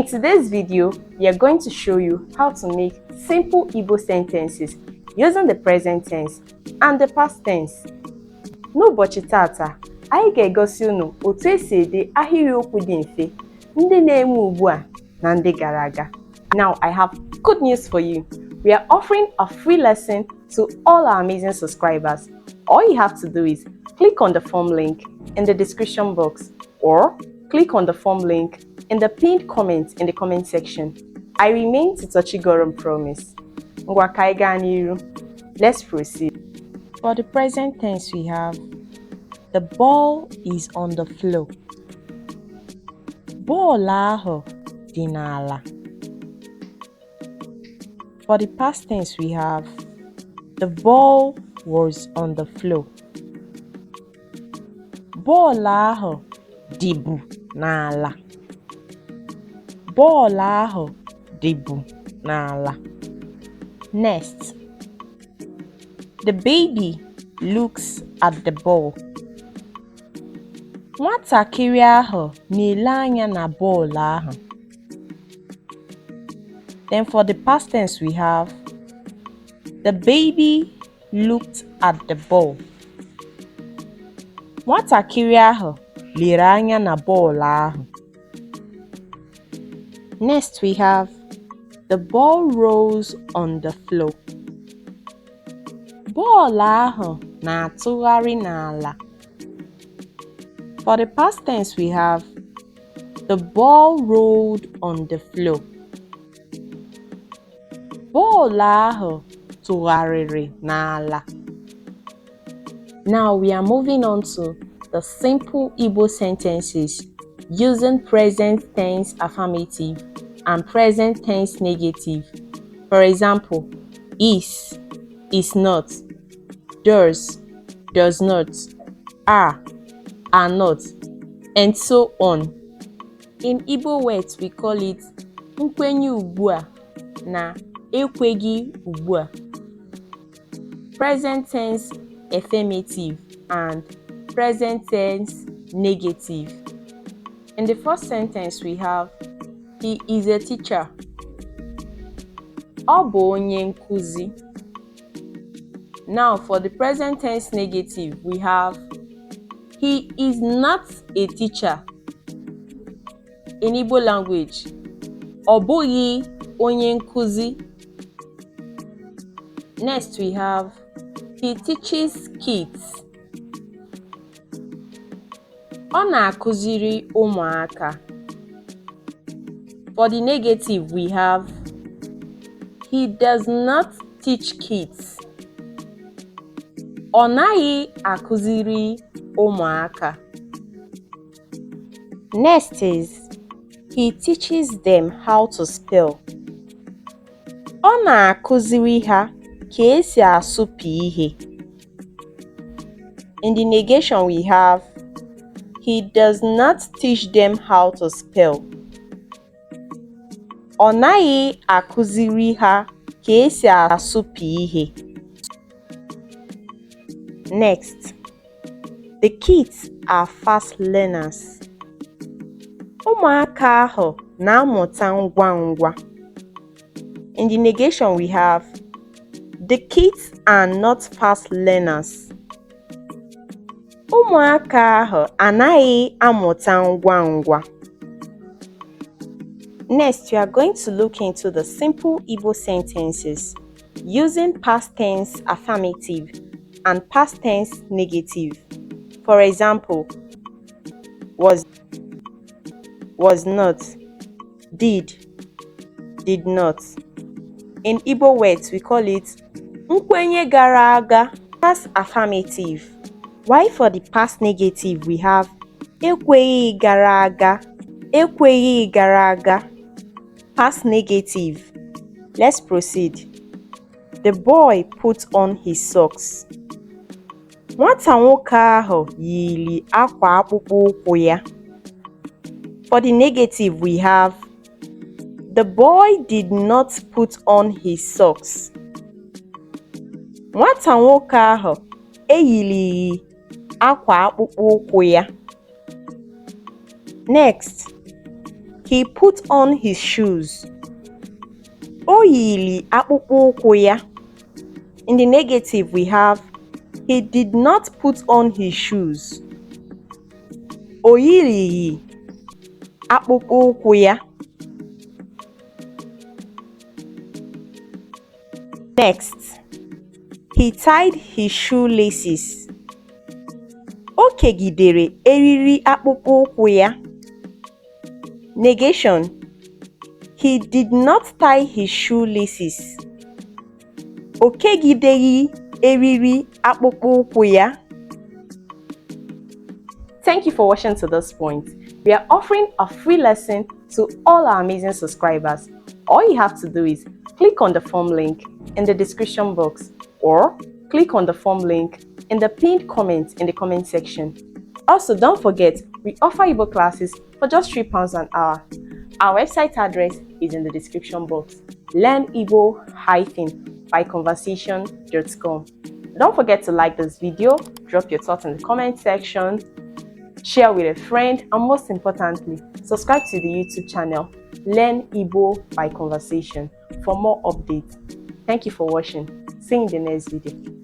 In today's video, we are going to show you how to make simple Igbo sentences using the present tense and the past tense. N'ụbọchị tata, anyị ga-egosi unu otu esi ede ahịrịokwu dị mfe ndị na-eme ugbu a na ndị gara aga. Now, I have good news for you. We are offering a free lesson to all our amazing subscribers. All you have to do is click on the form link in the description box or click on the form link in the pinned comment in the comment section. I remain Titochigorum Promise. Ngwa ka anyị gaa n'iru. Let's proceed. For the present tense, we have: The ball is on the floor. Bọọlụ ahụ dị n'ala. For the past tense, we have: The ball was on the floor. Bọọlụ ahụ dịbu n'ala. Bọọlụ ahụ dịbu n'ala. Next, the baby looks at the ball. Nwatakịrị ahụ na-ele anya na bọọlụ ahụ. Then for the past tense, we have: The baby looked at the ball. Nwatakịrị ahụ lere anya na bọọlụ ahụ. Next, we have: The ball rolls on the floor. Bọọlụ ahụ na-atụgharị n'ala. For the past tense, we have: The ball rolled on the floor. Bọọlụ ahụ tụgharịrị n'ala. Now we are moving on to the simple Igbo sentences using present tense affirmative and present tense negative. For example, is, is not, does, does not, are not, and so on. In Igbo words, we call it nkwenye ugbu a na ekweghị ugbu a. Present tense affirmative and present tense negative. In the first sentence, we have: He is a teacher. Ọ bụ onye nkuzi. Now for the present tense negative, we have: He is not a teacher. In Igbo language, ọ bụghị onye nkuzi. Next, we have: He teaches kids. Ọ na-akụziri ụmụaka. For the negative, we have: He does not teach kids. Ọ naghị akụziri ụmụaka. Next is: He teaches them how to spell. Ọ na-akụziri ha ka esi asụpe ihe. In the negation, we have: He does not teach them how to spell. Ọ naghị akụziri ha ka esi asụpe ihe. Next, the kids are fast learners. Ụmụaka ahụ na-amụta ngwa ngwa. In the negation, we have: The kids are not fast learners. Ụmụaka ahụ anaghị amụta ngwa ngwa. Next, we are going to look into the simple Igbo sentences using past tense affirmative and past tense negative. For example, was, was not, did, did not. In Igbo words, we call it nkwenye gara aga, past affirmative. While for the past negative, we have ekweghị gara aga, ekweghị gara aga, past negative. Let's proceed. The boy put on his socks. Nwata nwoke ahụ yiri akwa akpụkpọ ụkwụ ya. For the negative, we have: The boy did not put on his socks. Nwata nwoke ahụ eyirighị akwa akpụkpọ ụkwụ ya. Next, He put on his shoes. O yiri akpụkpọ ụkwụ ya. In the negative, we have he did not put on his shoes. O yirighị akpụkpọ ụkwụ ya. Next, he tied his shoelaces. O kegidere eriri akpụkpọ ụkwụ ya. Negation: He did not tie his shoelaces. O kegideghị eriri akpụkpọ ụkwụ ya. Thank you for watching to this point. We are offering a free lesson to all our amazing subscribers. All you have to do is click on the form link in the description box or click on the form link in the pinned comment in the comment section. Also, don't forget, we offer Igbo classes for just £3 an hour. Our website address is in the description box. learnigbo-byconversation.com. Don't forget to like this video, drop your thoughts in the comment section, share with a friend, and most importantly, subscribe to the YouTube channel Learn Igbo by Conversation for more updates. Thank you for watching. See you in the next video.